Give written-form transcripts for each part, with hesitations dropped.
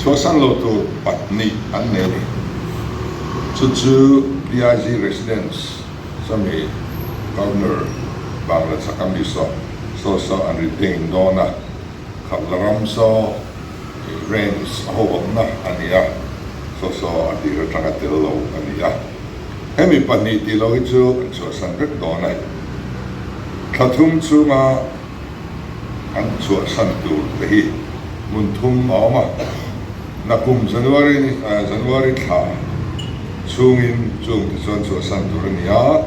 Chhuahsan lo tur pahnih an nei a ni. Chu chu DIG Residence sawmi Governor Bangla chak a mi saw saw saw an retain dawn a, Khatla ram saw range a ho awmna a ni a, saw saw a tir atanga tel lo a ni a. Hemi pahnih tih lo hi chu an chhuahsan vek dawn a. Thla thum chhunga An chhuahsan tur te hi hmun thum a awm a, nakum January January thla chhungin chung te chuan chhuahsan tur a ni a,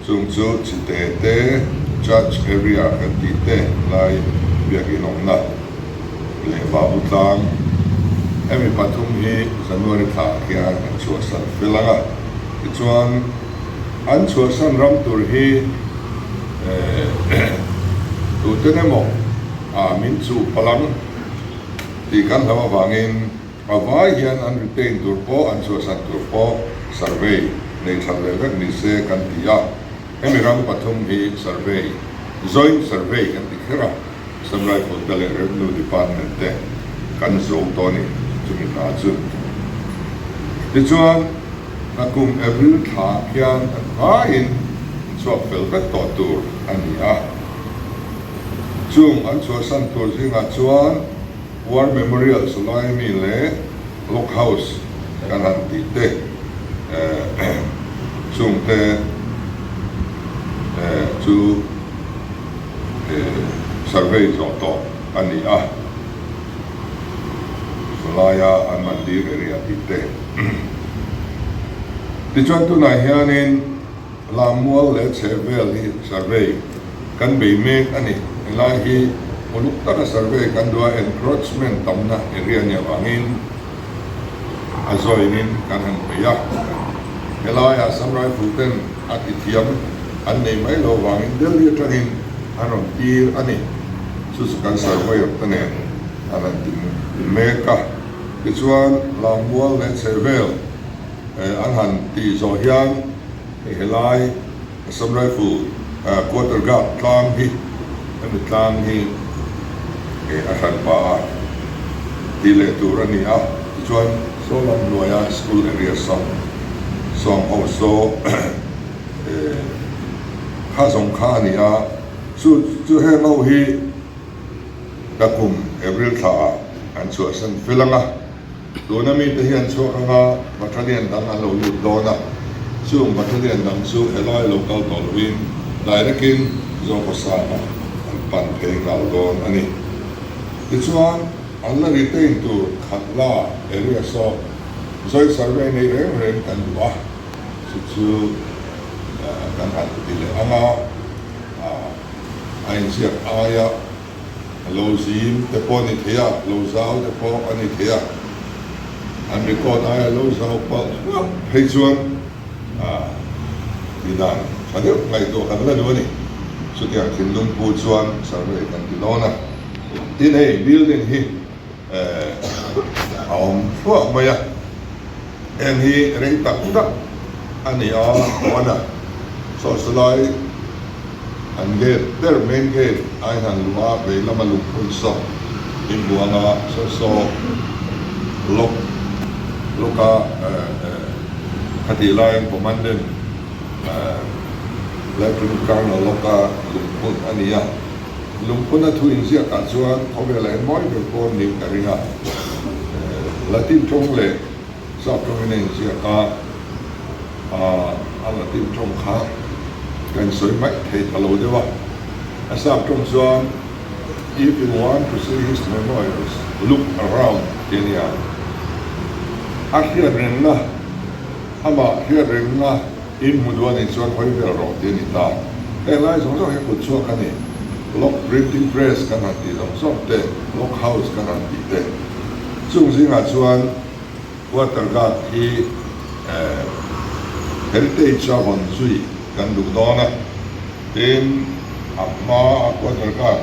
chung chu Chite te, Church area kan tih te lai biakin awmna leh Babu tlang hemi pathum hi January thla ah khian an chhuahsan fel ang a, tichuan an chhuahsan ram tur hi. Tuten emaw min chuh palh ang tih kan hlauh avangin a vai hian an retain tur pawh an chhuahsan tur pawh survey nei that leh vek ni se kan ti a. Hemi ram pathum hi survey, joint survey kan ti kher a, Assam Rifle te leh Revenue Department te kan zo tawh a ni chumi hna chu. Tichuan. Nakum April thla khian an vaiin an chhuak fel vek tawh tur a ni a. Chung an chhuahsan tur zingah chuan War Memorial Sulaimi leh Log House kan han tih te chungte chu survey zawh tawh a ni a. Sulaia an mandir area tih te. Tichuan tunah hianin Lammual leh chhehvel hi survey kan bei mek a ni. Helai hi uluk taka survey kan duh a, encroachment tamna area nia vangin a zawinin kan han bei a. Helaiah Assam Rifle ten a ti thiam an nei mai lo vangin Delhi atangin an rawn tir a ni. Chu chu kan surveyor te nen an han ti mek a. Tichuan, Lammual leh chhehvel an han tih zawh hian hei helai Assam Rifle Quarter Guard tlang hi hemi tlang hi a hran pah a tih leh tur a ni a. Tichuan, saw lam hnuaia school area sawng sawng ho saw kha zawng kha a ni a. Chu chu heng ho hi. Nakum April thla ah an chhuahsan fel ang a, tuna mite hi an chhuak ang a, battalion dang an lo lut dawn a, chung battalion dang chu helai lo kal tawh loin direct in Zokhawsanga an pan phei nghal dawn a ni. Tichuan, an la retain tur khat la area saw Zoi survey nei reng reng kan duh a, chu chu kan han ti leh ang a. A inziak aia lo zim te pawh a ni thei a, lo zau te pawh a ni thei a, an record aia lo zau palh hlauh phei chuan ti dan tha deuh ngaihtuah kan la duh a ni. Chutiang thinlung pu chuan survey kan ti dawn a. Tin hei building hi a awm thluah mai a, heng hi rei tak tak a ni a, Huana sawhsalai an gate ber main gate a inhan luh a, vei lama lungphun saw inbuanga saw saw lock lock a khatih laiin commandant Lieutenant Colonel Locke a lungphun a ni a. Lungphuna thu inziakah chuan khawvela en mawi ber pawh niin ka ring a. Latin tawng leh Sap tawngin a inziak a, a Latin tawng kha ka insawi mai thei ta lo deuh a. A Sap tawng chuan If you want to see his memorials, look around tih a ni a. A hriatrengna, amah hriatrengna, In hmu duh a nih chuan hawi vel rawh tih a ni ta. Heng lai zawng zawng hi kut chhuak a ni. Lock Printing Press kan han tih zawng zawng te, Lock House kan han tih te. Chung zingah chuan Quarter Guard hi Heritage a vawn zui kan duh dawn a. Tin, a hma a Quarter Guard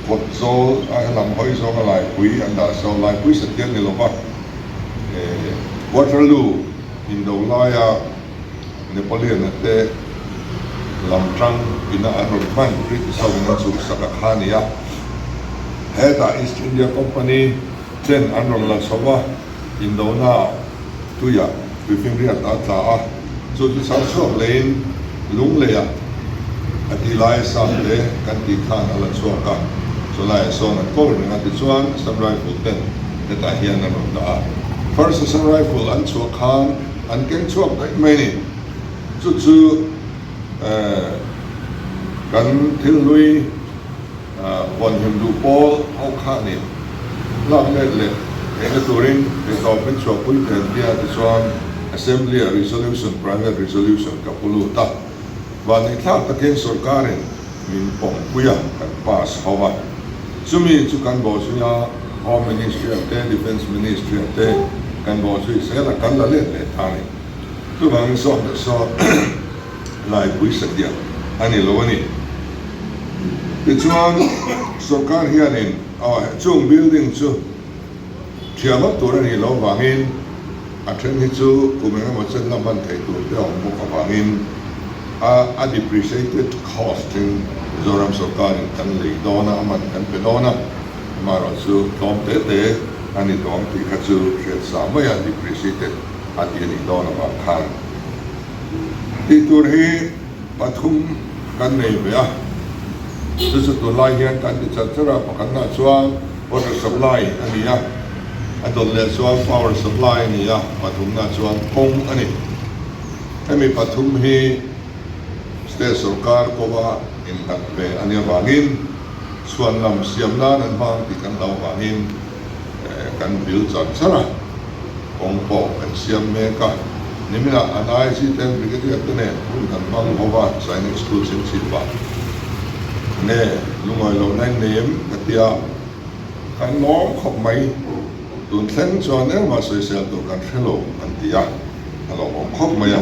kawt zawl a helam hawi zawnga laipui an dah sawn, laipui sathian ni lova Waterloo Indo laia Napoleon-a te lam tang ina an rawn hman British ho in an chhuksak a kha a ni a. Hetah East India Company Chen an rawn la chho a, indona tuiah tuifinriat a tla a, chu chu chhar chhuak leiin lungleiah a ti lai sap te kan tih khan a la chhuak a, chulaiah sawn an kawl reng a, tichuan Assam Rifle ten hetah hian an rawn dah a. First Assam Rifle an chhuah khan an keng chhuak daih mai a ni. Chu chu kan thil hlui. Vawnhim duh pawl ho kha nih lak let leh theihna turin theihtawp min chhuahpui thei an tia tichuan Assembly ah Resolution, Private Resolution ka pu lut a, vanneihthlak takin sorkarin min pawmpui a, kan pass ho a. Chumi chu kan bawhzui a, Home Ministry ah te, Defence Ministry ah te kan bawhzui zel a, kan la let leh ta a ni. Chuvangin sawm leh sawm. Laipui satliah a ni lo a ni. Tichuan, sorkar hianin chung building chu thiam ngawt tur a nih loh avangin a then hi chu kum eng emaw chen la hman theih tur te a awm bawk avangin a a depreciated cost in Mizoram sorkarin kan lei dawn a, a man kan pe dawn a, amaherawh chu tlawm te te a ni tawh ang tih kha chu hriat sa mai a depreciated a ti a nih dawn avang khan. Tih tur hi pathum kan nei ve a, chu chu tunlai hian kan ti chat chat a, pakhatna chuan water supply a ni a, a dawt leh chuan power supply a ni a, pathumna chuan kawng a ni. Hemi pathum hi state sorkar kawnga innghat ve a nih avangin chhuan lam siam nan an hmang tih kan hlau avangin kan vil char char a. Kawng pawh kan siam mek a, niminah an IG ten Brigadier te nen hun kan hmang ho va, Sainik School chhimchhip ah nge lungawi loh na in nei em ka ti a, kan lawm khawp mai, tun thleng chuan engmah sawisel tur kan hre lo an ti a, a lawmawm khawp mai a,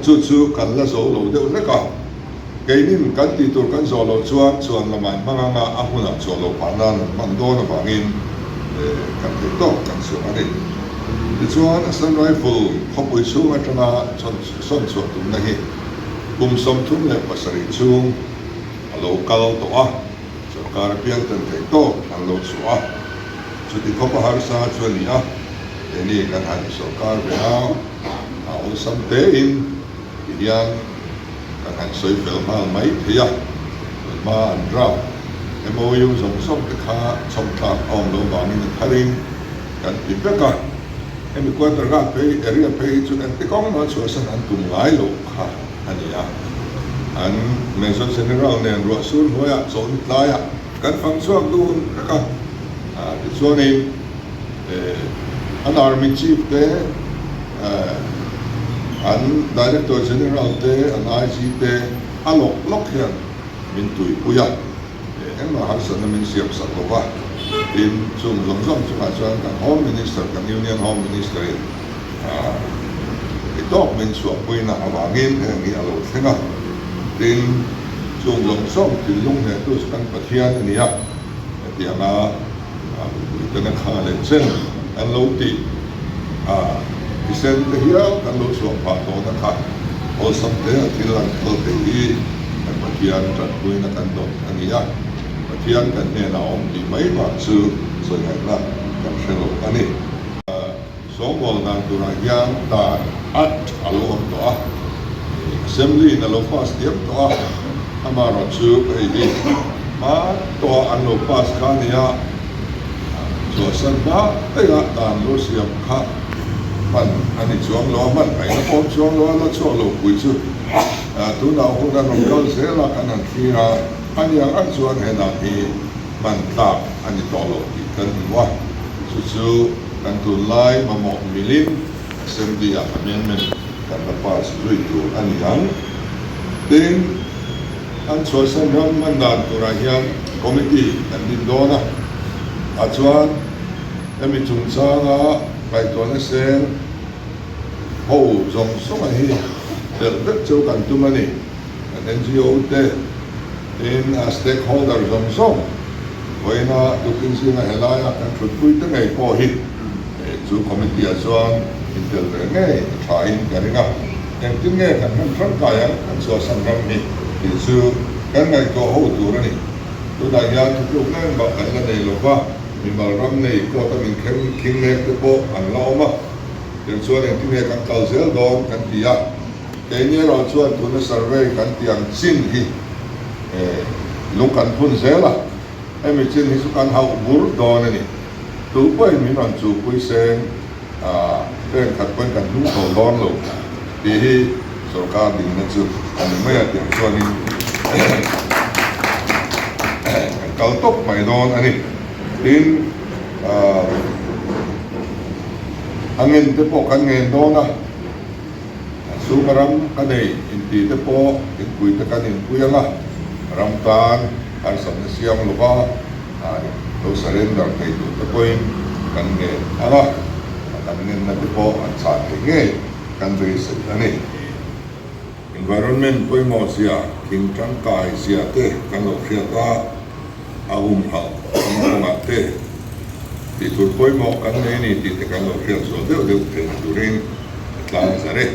chu chu kan la zo lo deuh hlek a. Keinin kan tih tur kan zawh loh chuan chuan lamah in hmang anga a hunah chhuah loh phah nan an hman dawn avangin kan theih tawk kan chhuah a ni. Tichuan Assam Rifle khawpui chhung atanga sawn chhuah tumna hi kum 37 chhung a lo kal tawh a, sorkar apiang ten theih tawk an lo chhuah a, chuti khawpa harsa chu a ni a, keini kan han sorkar ve a, a awlsam tein tihian Kan han sawi fel nghal mai thei a, tunhma an draft MOU zawng zawng te kha chhawm thlak a awm loh vangin a tharin kan ti vek a, hemi quarter rat phei area phei hi chu engti kawng mah chhuahsan an tum ngai lo kha a ni a, an Major General nen ruah sur hnuaiah chawlhni tlaiah kan fang chhuak dun vek a, tichuanin an Army Chief te An Director General te, an IG te a lawk lawk hian min tuipui a, engmah harsatna min siam sak lo va, tin chung zawng zawng chungah chuan kan Home Minister, kan Union Home Minister in i tawk min chhuahpuina avangin heng hi a lo thleng a, tin chung zawng zawng thinlung hnehtu chu kan Pathian a ni a, hetianga Mipuitena kha leh chen an lo tih a, thisen te hial kan lo chhuah phah tawhna kha awlsam te a thil an kal theih hi kan Pathian tanpuina kan dawn a ni a, Pathian kan hnenah a awm tih mai bak chu sawi ngaihna kan hre lo a ni. Sawngbawl dan turah hian dan Act a lo awm tawh a, Assembly in a lo pass diam tawh a, amaherawhchu hei hi hma tawha an lo pass kha a nia, chhuahsan hma daih a dan lo siam kha hman a ni chuang lo a, hman ngaihna pawh awm chuang lo a, la chhuak lo pui chu tunah hun a rawn kal zel a, kan han thlir a, a niang ang chuan he dan hi hman tlak a ni tawh lo tih kan hmu a, chu chu. Kan tunlai mamawh milin Assembly ah amendment kan la pass zui tur a ni ang. Tin, an chhuahsan ram hman dan turah hian committee kan din dawn a, ah chuan hemi chungchanga ngaihtuahna seng ho zawng zawnga hi telh vek chu kan tum a ni. Kan NGO te, tin a stakeholder zawng zawng vawiina tukin zinga helaia kan thutpui te ngei pawh hi chu committee ah chuan intel ve ngei a tha in ka ring a, engtin nge kan hman tangkai ang kan chhuahsan ram hi tih chu kan ngaihtuah ho tur a ni. Tunah hian thutluk leng bak kan la nei lo va. Mimal ram nei court a min khem khing mek te pawh an la awm a, tiang chuan engtin nge kan kal zel dawn kan ti a, keini erawh chuan tuna survey kan tih ang chin hi lung kan phun zel a, hemi chin hi chu kan hauh bur dawn a ni. Tu pawhin min rawn chuhpui seng pen khat pawhin kan hnung tho dawn lo tih hi sorkar dinna chu a ni mai a, tiang chuanin kan kal tawp mai dawn a ni. Tin, a ngen te pawh kan ngen dawn a, suma ram ka nei inti te pawh inpui te kan inpui ang a, ram tan harsatna siam lova lo surrender thei tur te pawhin kan ngen ang a, kan ngenna te pawh an chah thei ngei kan beisei a ni. Environment pawimawh zia, thing tangkai zia te kan lo hriat a, a humhalh kawng kawngah te tih tur pawimawh kan nei a ni tih te kan lo hriat zual deuh deuh theihna turin ka tlang zar e.